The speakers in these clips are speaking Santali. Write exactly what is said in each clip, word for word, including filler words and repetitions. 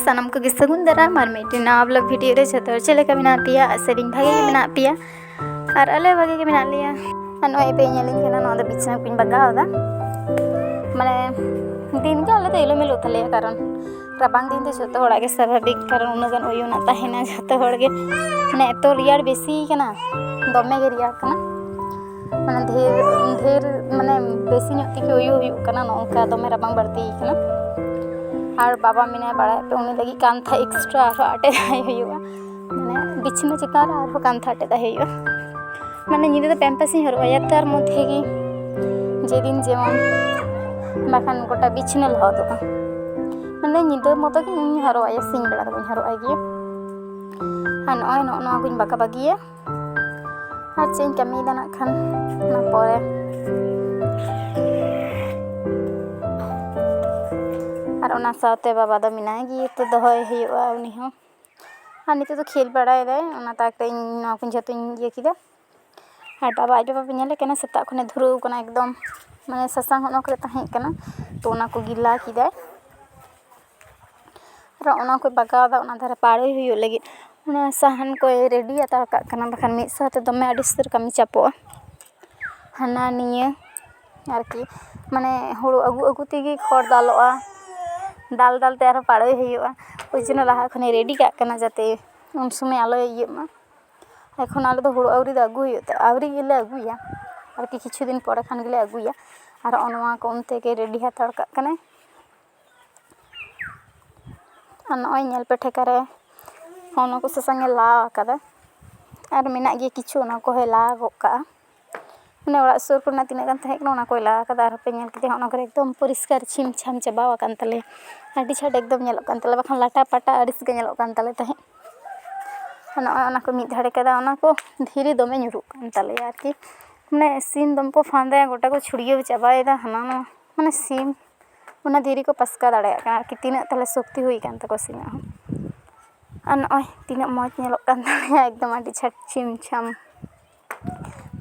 ᱥᱟᱱᱟᱢ ᱠᱚᱜᱮ ᱥᱟᱹᱜᱩᱱ ᱫᱟᱨᱟᱢ ᱟᱨ ᱢᱤᱫᱴᱮᱱ ᱱᱟᱣᱟ ᱵᱞᱚᱜ ᱵᱷᱤᱰᱤᱭᱳ ᱨᱮ᱾ ᱡᱚᱛᱚ ᱦᱚᱲ ᱪᱮᱫ ᱞᱮᱠᱟ ᱢᱮᱱᱟᱜ ᱯᱮᱭᱟ? ᱟᱥᱟᱭᱟᱹᱫᱟᱹᱧ ᱵᱷᱟᱜᱮ ᱜᱮ ᱢᱮᱱᱟᱜ ᱯᱮᱭᱟ ᱟᱨ ᱟᱞᱮ ᱵᱷᱟᱜᱮ ᱜᱮ ᱢᱮᱱᱟᱜ ᱞᱮᱭᱟ᱾ ᱟᱨ ᱱᱚᱜᱼᱚᱭ ᱯᱮ ᱧᱮᱞᱤᱧ ᱠᱟᱱᱟ, ᱱᱚᱣᱟ ᱫᱚ ᱵᱤᱪᱷᱱᱟᱹ ᱠᱚᱧ ᱵᱟᱜᱟᱣ ᱮᱫᱟ᱾ ᱢᱟᱱᱮ ᱫᱤᱱ ᱜᱮ ᱟᱞᱮ ᱫᱚ ᱮᱞᱳᱢᱮᱞᱳ ᱛᱟᱞᱮᱭᱟ, ᱠᱟᱨᱚᱱ ᱨᱟᱵᱟᱝ ᱫᱤᱱ ᱫᱚ ᱡᱚᱛᱚ ᱦᱚᱲᱟᱜ ᱜᱮ ᱥᱟᱵᱷᱟᱵᱤᱠ, ᱠᱟᱨᱚᱱ ᱩᱱᱟᱹᱜ ᱜᱟᱱ ᱩᱭᱩ ᱨᱮᱱᱟᱜ ᱛᱟᱦᱮᱱᱟ ᱡᱚᱛᱚ ᱦᱚᱲ ᱜᱮ᱾ ᱢᱟᱱᱮ ᱮᱛᱚ ᱨᱮᱭᱟᱲ ᱵᱮᱥᱤ ᱠᱟᱱᱟ, ᱫᱚᱢᱮ ᱜᱮ ᱨᱮᱭᱟᱲ ᱠᱟᱱᱟ᱾ ᱢᱟᱱᱮ ᱰᱷᱮᱨ ᱰᱷᱮᱨ ᱢᱟᱱᱮ ᱵᱮᱥᱤ ᱧᱚᱜ ᱛᱮᱜᱮ ᱩᱭᱩ ᱦᱩᱭᱩᱜ ᱠᱟᱱᱟ, ᱱᱚᱜᱼᱚ ᱱᱚᱝᱠᱟ ᱫᱚᱢᱮ ᱨᱟᱵᱟᱝ ᱵᱟᱹᱲᱛᱤ ᱠᱟᱱᱟ᱾ ᱟᱨ ᱵᱟᱵᱟ ᱢᱮᱱᱟᱭ ᱵᱟᱲᱟᱭ ᱯᱮ, ᱩᱱᱤ ᱞᱟᱹᱜᱤᱫ ᱠᱟᱱᱛᱷᱟ ᱮᱠᱥᱴᱨᱟ ᱟᱨᱦᱚᱸ ᱟᱴᱮᱫ ᱟᱭ ᱦᱩᱭᱩᱜᱼᱟ, ᱢᱟᱱᱮ ᱵᱤᱪᱷᱱᱟᱹ ᱪᱮᱛᱟᱱ ᱨᱮ ᱟᱨᱦᱚᱸ ᱠᱟᱱᱛᱷᱟ ᱟᱴᱮᱫ ᱟᱭ ᱦᱩᱭᱩᱜᱼᱟ᱾ ᱢᱟᱱᱮ ᱧᱤᱫᱟᱹ ᱫᱚ ᱯᱮᱢᱯᱟᱥ ᱤᱧ ᱦᱚᱨᱚᱜ ᱟᱭᱟ ᱛᱟᱨ ᱢᱚᱫᱽᱫᱷᱮ ᱜᱮ, ᱡᱮᱫᱤᱱ ᱡᱮᱢᱚᱱ, ᱵᱟᱠᱷᱟᱱ ᱜᱚᱴᱟ ᱵᱤᱪᱷᱱᱟᱹ ᱞᱚᱦᱚᱫᱚᱜᱼᱟ᱾ ᱢᱟᱱᱮ ᱧᱤᱫᱟᱹ ᱢᱚᱛᱚ ᱜᱮ ᱤᱧ ᱦᱚᱨᱚᱜ ᱟᱭᱟ, ᱥᱤᱧ ᱵᱮᱲᱟ ᱫᱚ ᱵᱟᱹᱧ ᱦᱚᱨᱚᱜ ᱟᱭ ᱜᱮᱭᱟ᱾ ᱟᱨ ᱱᱚᱜᱼᱚᱭ ᱱᱚᱜᱼᱚ ᱱᱚᱣᱟ ᱠᱚᱧ ᱵᱟᱜᱟ ᱵᱟᱹᱜᱤᱭᱟ᱾ ᱟᱨ ᱪᱮᱫ ᱤᱧ ᱠᱟᱹᱢᱤᱭᱮᱫᱟ ᱱᱟᱜ ᱠᱷᱟᱱ ᱚᱱᱟ ᱯᱚᱨᱮ᱾ ᱟᱨ ᱚᱱᱟ ᱥᱟᱶᱛᱮ ᱵᱟᱵᱟ ᱫᱚ ᱢᱮᱱᱟᱭ ᱜᱮ, ᱛᱚ ᱫᱚᱦᱚᱭ ᱦᱩᱭᱩᱜᱼᱟ ᱩᱱᱤ ᱦᱚᱸ᱾ ᱟᱨ ᱱᱤᱛᱚᱜ ᱫᱚ ᱠᱷᱮᱞ ᱵᱟᱲᱟᱭᱮᱫᱟᱭ, ᱚᱱᱟ ᱛᱟᱠ ᱨᱮ ᱤᱧ ᱱᱚᱣᱟ ᱠᱚᱧ ᱡᱷᱚᱛᱚᱧ ᱤᱭᱟᱹ ᱠᱮᱫᱟ᱾ ᱟᱨ ᱵᱟᱵᱟ ᱟᱡ ᱵᱟᱵᱟ ᱯᱮ ᱧᱮᱞᱮ ᱠᱟᱱᱟ, ᱥᱮᱛᱟᱜ ᱠᱷᱚᱱᱮ ᱫᱷᱩᱨᱟᱹᱣ ᱠᱟᱱᱟ ᱮᱠᱫᱚᱢ, ᱢᱟᱱᱮ ᱥᱟᱥᱟᱝ ᱦᱚᱸ ᱚᱱᱟ ᱠᱚᱨᱮ ᱛᱟᱦᱮᱸ ᱠᱟᱱᱟ, ᱛᱚ ᱚᱱᱟ ᱠᱚ ᱜᱮ ᱞᱟ ᱠᱮᱫᱟᱭ᱾ ᱟᱨ ᱚᱱᱟ ᱠᱚᱭ ᱵᱟᱜᱟᱣ ᱮᱫᱟ, ᱚᱱᱟ ᱫᱷᱟᱨᱮ ᱯᱟᱲᱚᱭ ᱦᱩᱭᱩᱜ ᱞᱟᱹᱜᱤᱫ ᱚᱱᱟ ᱥᱟᱦᱟᱱ ᱠᱚᱭ ᱨᱮᱰᱤ ᱦᱟᱛᱟᱲ ᱠᱟᱜ ᱠᱟᱱᱟ, ᱵᱟᱠᱷᱟᱱ ᱢᱤᱫ ᱥᱟᱶᱛᱮ ᱫᱚᱢᱮ ᱟᱹᱰᱤ ᱩᱥᱛᱟᱹᱨ ᱠᱟᱹᱢᱤ ᱪᱟᱯᱚᱜᱼᱟ᱾ ᱦᱟᱱᱟ ᱱᱤᱭᱟᱹ ᱟᱨᱠᱤ, ᱢᱟᱱᱮ ᱦᱩᱲᱩ ᱟᱹᱜᱩ ᱟᱹᱜᱩ ᱛᱮᱜᱮ ᱠᱷᱚᱲ ᱫᱟᱞᱚᱜᱼᱟ, ᱫᱟᱞ ᱫᱟᱞ ᱛᱮ ᱟᱨᱦᱚᱸ ᱯᱟᱲᱚᱭ ᱦᱩᱭᱩᱜᱼᱟ᱾ ᱳᱭ ᱡᱚᱱᱱᱚ ᱞᱟᱦᱟ ᱠᱷᱚᱱᱮ ᱨᱮᱰᱤ ᱠᱟᱜ ᱠᱟᱱᱟ, ᱡᱟᱛᱮ ᱩᱱ ᱥᱚᱢᱚᱭ ᱟᱞᱚᱭ ᱤᱭᱟᱹᱜ ᱢᱟ᱾ ᱮᱠᱷᱚᱱ ᱟᱞᱮ ᱫᱚ ᱦᱩᱲᱩ ᱟᱹᱣᱨᱤ ᱫᱚ ᱟᱹᱜᱩ ᱦᱩᱭᱩᱜ ᱛᱮ, ᱟᱹᱣᱨᱤ ᱜᱮᱞᱮ ᱟᱹᱜᱩᱭᱟ ᱟᱨᱠᱤ, ᱠᱤᱪᱷᱩ ᱫᱤᱱ ᱯᱚᱨᱮ ᱠᱷᱟᱱ ᱜᱮᱞᱮ ᱟᱹᱜᱩᱭᱟ᱾ ᱟᱨ ᱱᱚᱜᱼᱚ ᱱᱚᱣᱟ ᱠᱚ ᱚᱱᱛᱮ ᱜᱮ ᱨᱮᱰᱤ ᱦᱟᱛᱟᱲ ᱠᱟᱜ ᱠᱟᱱᱟᱭ᱾ ᱟᱨ ᱱᱚᱜᱼᱚᱭ ᱧᱮᱞ ᱯᱮ, ᱴᱷᱮᱠᱟ ᱨᱮ ᱦᱚᱸ ᱱᱚᱣᱟ ᱠᱚ ᱥᱟᱥᱟᱝ ᱮ ᱞᱟ ᱟᱠᱟᱫᱟ᱾ ᱟᱨ ᱢᱮᱱᱟᱜ ᱜᱮᱭᱟ ᱠᱤᱪᱷᱩ, ᱚᱱᱟ ᱠᱚᱦᱚᱸᱭ ᱞᱟ ᱜᱚᱫ ᱠᱟᱜᱼᱟ᱾ ᱢᱟᱱᱮ ᱚᱲᱟᱜ ᱥᱩᱨ ᱠᱚᱨᱮᱱᱟᱜ ᱛᱤᱱᱟᱹᱜ ᱜᱟᱱ ᱛᱟᱦᱮᱸ ᱠᱟᱱᱟ, ᱚᱱᱟ ᱠᱚᱭ ᱞᱟ ᱟᱠᱟᱫᱟ᱾ ᱟᱨ ᱦᱟᱯᱮ ᱧᱮᱞ ᱠᱮᱫᱟ, ᱚᱱᱟ ᱠᱚᱨᱮ ᱮᱠᱫᱚᱢ ᱯᱚᱨᱤᱥᱠᱟᱨ ᱪᱷᱤᱢ ᱪᱷᱟᱢ ᱪᱟᱵᱟᱣ ᱟᱠᱟᱱ ᱛᱟᱞᱮᱭᱟ᱾ ᱟᱹᱰᱤ ᱪᱷᱟᱴ ᱮᱠᱫᱚᱢ ᱧᱮᱞᱚᱜ ᱠᱟᱱ ᱛᱟᱞᱮᱭᱟ, ᱵᱟᱠᱷᱟᱱ ᱞᱟᱴᱟ ᱯᱟᱴᱟ ᱟᱹᱲᱤᱥ ᱜᱮ ᱧᱮᱞᱚᱜ ᱠᱟᱱ ᱛᱟᱞᱮ ᱛᱟᱦᱮᱸᱫ᱾ ᱟᱨ ᱱᱚᱜᱼᱚᱭ ᱚᱱᱟ ᱠᱚ ᱢᱤᱫ ᱫᱷᱟᱨᱮ ᱠᱟᱫᱟ, ᱚᱱᱟ ᱠᱚ ᱫᱷᱤᱨᱤ ᱫᱚᱢᱮ ᱧᱩᱨᱩᱜ ᱠᱟᱱ ᱛᱟᱞᱮᱭᱟ ᱟᱨᱠᱤ᱾ ᱢᱟᱱᱮ ᱥᱤᱢ ᱫᱚᱢᱮ ᱠᱚ ᱯᱷᱟᱸᱫᱟᱭᱟ, ᱜᱚᱴᱟ ᱠᱚ ᱪᱷᱩᱲᱭᱟᱹᱣ ᱪᱟᱵᱟᱭᱮᱫᱟ ᱦᱟᱱᱟ ᱱᱚᱣᱟ᱾ ᱢᱟᱱᱮ ᱥᱤᱢ ᱚᱱᱟ ᱫᱷᱤᱨᱤ ᱠᱚ ᱯᱟᱥᱠᱟ ᱫᱟᱲᱮᱭᱟᱜ ᱠᱟᱱᱟ ᱟᱨᱠᱤ, ᱛᱤᱱᱟᱹᱜ ᱛᱟᱞᱮ ᱥᱚᱠᱛᱤ ᱦᱩᱭ ᱟᱠᱟᱱ ᱛᱟᱠᱚᱣᱟ ᱥᱤᱢᱟᱜ ᱦᱚᱸ᱾ ᱟᱨ ᱱᱚᱜᱼᱚᱭ ᱛᱤᱱᱟᱹᱜ ᱢᱚᱡᱽ ᱧᱮᱞᱚᱜ ᱠᱟᱱ ᱛᱟᱞᱮᱭᱟ, ᱮᱠᱫᱚᱢ ᱟᱹᱰᱤ ᱪᱷᱟᱴ ᱪᱷᱤᱢ ᱪᱷᱟᱢ᱾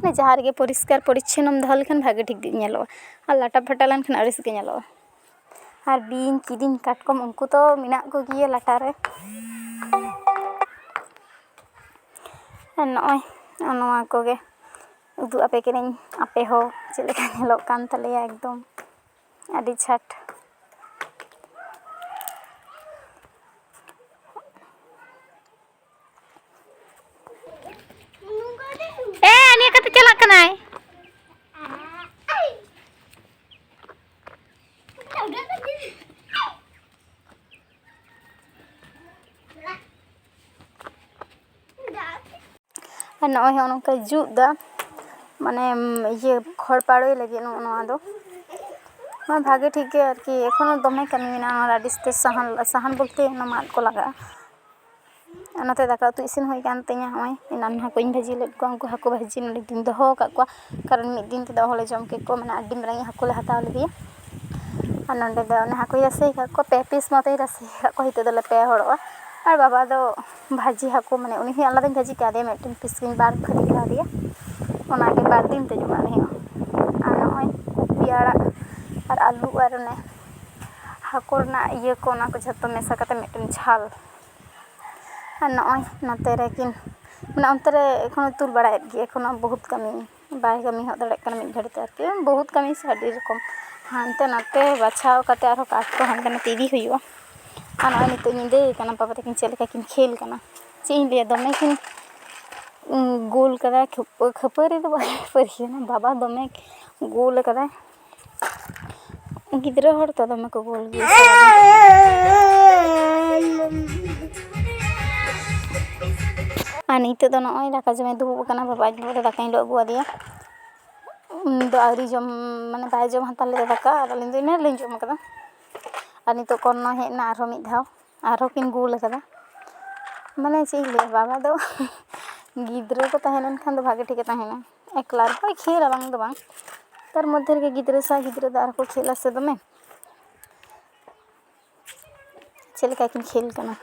ᱢᱟᱱᱮ ᱡᱟᱦᱟᱸ ᱨᱮᱜᱮ ᱯᱚᱨᱤᱥᱠᱟᱨ ᱯᱚᱨᱤᱪᱪᱷᱚᱱᱱᱚᱢ ᱫᱚᱦᱚ ᱞᱮᱠᱷᱟᱱ ᱵᱷᱟᱜᱮ ᱴᱷᱤᱠ ᱧᱮᱞᱚᱜᱼᱟ, ᱟᱨ ᱞᱟᱴᱟ ᱯᱷᱟᱴᱟ ᱞᱮᱱᱠᱷᱟᱱ ᱟᱹᱲᱤᱥ ᱜᱮ ᱧᱮᱞᱚᱜᱼᱟ᱾ ᱟᱨ ᱵᱤᱧ, ᱠᱤᱫᱤᱧ, ᱠᱟᱴᱠᱚᱢ, ᱩᱱᱠᱩ ᱫᱚ ᱢᱮᱱᱟᱜ ᱠᱚᱜᱮᱭᱟ ᱞᱟᱴᱟ ᱨᱮ᱾ ᱟᱨ ᱱᱚᱜᱼᱚᱭ ᱱᱚᱣᱟ ᱠᱚᱜᱮ ᱩᱫᱩᱜ ᱟᱯᱮ ᱠᱟᱹᱱᱟᱹᱧ, ᱟᱯᱮ ᱦᱚᱸ ᱪᱮᱫ ᱞᱮᱠᱟ ᱧᱮᱞᱚᱜ ᱠᱟᱱ ᱛᱟᱞᱮᱭᱟ, ᱮᱠᱫᱚᱢ ᱟᱹᱰᱤ ᱡᱷᱟᱴ᱾ ᱮ, ᱱᱤᱭᱟᱹ ᱠᱟᱛᱮ ᱪᱟᱞᱟᱜ ᱠᱟᱱᱟᱭ᱾ ᱟᱨ ᱱᱚᱜᱼᱚᱭ ᱦᱚᱸᱜᱼᱚ ᱱᱚᱝᱠᱟᱭ ᱡᱩᱛ ᱫᱟ, ᱢᱟᱱᱮ ᱤᱭᱟᱹ ᱠᱷᱚᱲ ᱯᱟᱲᱳᱭ ᱞᱟᱹᱜᱤᱫ ᱱᱚᱜᱼᱚ ᱱᱚᱣᱟ ᱫᱚ᱾ ᱢᱟᱱᱮ ᱵᱷᱟᱜᱮ ᱴᱷᱤᱠ ᱜᱮ ᱟᱨᱠᱤ, ᱮᱠᱷᱚᱱᱳ ᱫᱚᱢᱮ ᱠᱟᱹᱢᱤ ᱢᱮᱱᱟᱜᱼᱟ ᱱᱚᱣᱟ ᱨᱮ, ᱟᱹᱰᱤ ᱩᱥᱛᱟᱹᱨ ᱥᱟᱦᱟᱱ, ᱥᱟᱦᱟᱱ ᱵᱚᱞᱛᱮ ᱚᱱᱟ ᱢᱟᱫ ᱠᱚ ᱞᱟᱜᱟᱜᱼᱟ᱾ ᱟᱨ ᱱᱚᱛᱮ ᱫᱟᱠᱟ ᱩᱛᱩ ᱤᱥᱤᱱ ᱦᱩᱭ ᱠᱟᱱ ᱛᱤᱧᱟᱹ᱾ ᱱᱚᱜᱼᱚᱭ ᱮᱱᱟᱱ ᱦᱟᱹᱠᱩᱧ ᱵᱷᱟᱹᱡᱤ ᱞᱮᱫ ᱠᱚᱣᱟ, ᱩᱱᱠᱩ ᱦᱟᱹᱠᱩ ᱵᱷᱟᱹᱡᱤ ᱱᱚᱰᱮ ᱫᱩᱧ ᱫᱚᱦᱚ ᱟᱠᱟᱫ ᱠᱚᱣᱟ, ᱠᱟᱨᱚᱱ ᱢᱤᱫ ᱫᱤᱱ ᱛᱮᱫᱚ ᱚᱦᱚᱞᱮ ᱡᱚᱢ ᱠᱮᱫ ᱠᱚᱣᱟ, ᱢᱟᱱᱮ ᱟᱹᱰᱤ ᱢᱟᱨᱟᱝ ᱦᱟᱹᱠᱩ ᱞᱮ ᱦᱟᱛᱟᱣ ᱞᱮᱫᱮᱭᱟ᱾ ᱟᱨ ᱱᱚᱰᱮ ᱫᱚ ᱚᱱᱮ ᱦᱟᱹᱠᱩᱧ ᱨᱟᱥᱮ ᱟᱠᱟᱫ ᱠᱚᱣᱟ, ᱯᱮ ᱯᱤᱥ ᱢᱚᱛᱚᱧ ᱨᱟᱥᱮ ᱟᱠᱟᱫ ᱠᱚᱣᱟ, ᱱᱤᱛᱚᱜ ᱫᱚᱞᱮ ᱯᱮ ᱦᱚᱲᱚᱜᱼᱟ᱾ ᱟᱨ ᱵᱟᱵᱟ ᱫᱚ ᱵᱷᱟᱹᱡᱤ ᱦᱟᱹᱠᱩ, ᱢᱟᱱᱮ ᱩᱱᱤ ᱦᱚᱸ ᱟᱞᱟᱫᱟᱧ ᱵᱷᱟᱹᱡᱤ ᱠᱟᱫᱮᱭᱟ, ᱢᱤᱫᱴᱮᱱ ᱯᱤᱥ ᱜᱤᱧ ᱵᱟᱨ ᱠᱷᱟᱹᱞᱤ ᱠᱟᱫᱮᱭᱟ, ᱚᱱᱟᱜᱮ ᱵᱟᱨ ᱫᱤᱱ ᱛᱮ ᱡᱚᱢᱟ ᱩᱱᱤ ᱦᱚᱸ᱾ ᱟᱨ ᱱᱚᱜᱼᱚᱭ ᱠᱚᱯᱤ ᱟᱲᱟᱜ ᱟᱨ ᱟᱹᱞᱩ ᱟᱨ ᱚᱱᱮ ᱦᱟᱹᱠᱩ ᱨᱮᱱᱟᱜ ᱤᱭᱟᱹ ᱠᱚ, ᱚᱱᱟ ᱠᱚ ᱡᱷᱚᱛᱚ ᱢᱮᱥᱟ ᱠᱟᱛᱮ ᱢᱤᱫᱴᱮᱱ ᱡᱷᱟᱞ᱾ ᱟᱨ ᱱᱚᱜᱼᱚᱭ ᱱᱚᱛᱮ ᱨᱮᱠᱤᱱ, ᱢᱟᱱᱮ ᱚᱱᱛᱮ ᱨᱮ ᱮᱠᱷᱚᱱᱳ ᱛᱩᱞ ᱵᱟᱲᱟᱭᱮᱫ ᱜᱮᱭᱟ, ᱮᱠᱷᱚᱱᱳ ᱵᱚᱦᱩᱛ ᱠᱟᱹᱢᱤ, ᱵᱟᱭ ᱠᱟᱹᱢᱤ ᱦᱚᱫ ᱫᱟᱲᱮᱭᱟᱜ ᱠᱟᱱᱟ ᱢᱤᱫ ᱜᱷᱟᱹᱲᱤᱡ ᱛᱮ ᱟᱨᱠᱤ, ᱵᱚᱦᱩᱛ ᱠᱟᱹᱢᱤ ᱥᱮ ᱟᱹᱰᱤ ᱨᱚᱠᱚᱢ ᱦᱟᱱᱛᱮ ᱱᱟᱛᱮ ᱵᱟᱪᱷᱟᱣ ᱠᱟᱛᱮ ᱟᱨᱦᱚᱸ ᱠᱟᱴ ᱠᱚ ᱦᱟᱱᱛᱮ ᱱᱟᱛᱮ ᱤᱫᱤ ᱦᱩᱭᱩᱜᱼᱟ᱾ ᱟᱨ ᱱᱚᱜᱼᱚᱭ ᱱᱤᱛᱚᱜ ᱧᱤᱫᱟᱹ ᱠᱟᱱᱟ, ᱵᱟᱵᱟ ᱛᱟᱹᱠᱤᱱ ᱪᱮᱫ ᱞᱮᱠᱟ ᱠᱤᱱ ᱠᱷᱮᱞ ᱠᱟᱱᱟ, ᱪᱮᱫ ᱤᱧ ᱞᱟᱹᱭᱟ, ᱫᱚᱢᱮ ᱠᱤᱱ, ᱩᱸ, ᱜᱳᱞ ᱠᱟᱫᱟ, ᱠᱷᱟᱹᱯ-, ᱠᱷᱟᱹᱯᱟᱹᱨᱤ ᱫᱚ ᱵᱟᱝ ᱠᱷᱟᱹᱯᱟᱹᱨᱤ ᱠᱟᱱᱟ, ᱵᱟᱵᱟ ᱫᱚᱢᱮ ᱜᱳᱞ ᱠᱟᱫᱟᱭ᱾ ᱜᱤᱫᱽᱨᱟᱹ ᱦᱚᱲ ᱛᱚ ᱫᱚᱢᱮ ᱠᱚ ᱜᱳᱞ ᱜᱮᱭᱟ ᱥᱟᱨᱟᱫᱤᱱ᱾ ᱟᱨ ᱱᱤᱛᱚᱜ ᱫᱚ ᱱᱚᱜᱼᱚᱭ ᱫᱟᱠᱟ ᱡᱚᱢᱮ ᱫᱩᱲᱩᱵ ᱟᱠᱟᱱᱟ, ᱵᱟᱵᱟ ᱟᱡ ᱵᱟᱵᱟ ᱫᱚ ᱫᱟᱠᱟᱧ ᱞᱩ ᱟᱹᱜᱩ ᱟᱫᱮᱭᱟ᱾ ᱩᱱᱤ ᱫᱚ ᱟᱹᱣᱨᱤ ᱡᱚᱢ, ᱢᱟᱱᱮ ᱵᱟᱭ ᱡᱚᱢ ᱦᱟᱛᱟᱲ ᱞᱮᱫᱟ ᱫᱟᱠᱟ, ᱟᱨ ᱟᱹᱞᱤᱧ ᱫᱚ ᱮᱱᱟᱝ ᱨᱮᱞᱤᱧ ᱡᱚᱢ ᱟᱠᱟᱫᱟ᱾ ᱟᱨ ᱱᱤᱛᱚᱜ ᱠᱚᱨᱱᱚ ᱦᱮᱡ ᱮᱱᱟ ᱟᱨᱦᱚᱸ ᱢᱤᱫ ᱫᱷᱟᱣ, ᱟᱨᱦᱚᱸ ᱠᱤᱱ ᱜᱳᱞ ᱟᱠᱟᱫᱟ᱾ ᱢᱟᱱᱮ ᱪᱮᱫ ᱤᱧ ᱞᱟᱹᱭᱟ, ᱵᱟᱵᱟ ᱫᱚ ᱜᱤᱫᱽᱨᱟᱹ ᱠᱚ ᱛᱟᱦᱮᱸ ᱞᱮᱱᱠᱷᱟᱱ ᱫᱚ ᱵᱷᱟᱜᱮ ᱴᱷᱤᱠᱮ ᱛᱟᱦᱮᱱᱟ, ᱮᱠᱞᱟ ᱨᱮᱦᱚᱸᱭ ᱠᱷᱮᱞᱟ, ᱵᱟᱝ ᱫᱚ ᱵᱟᱝ, ᱛᱟᱨ ᱢᱚᱫᱽᱫᱷᱮ ᱨᱮᱜᱮ ᱜᱤᱫᱽᱨᱟᱹ ᱥᱟᱶ ᱜᱤᱫᱽᱨᱟᱹ ᱫᱚ ᱟᱨᱦᱚᱸ ᱠᱚ ᱠᱷᱮᱞᱟ ᱥᱮ ᱫᱚᱢᱮ᱾ ᱪᱮᱫ ᱞᱮᱠᱟ ᱠᱤᱱ ᱠᱷᱮᱞ ᱠᱟᱱᱟ᱾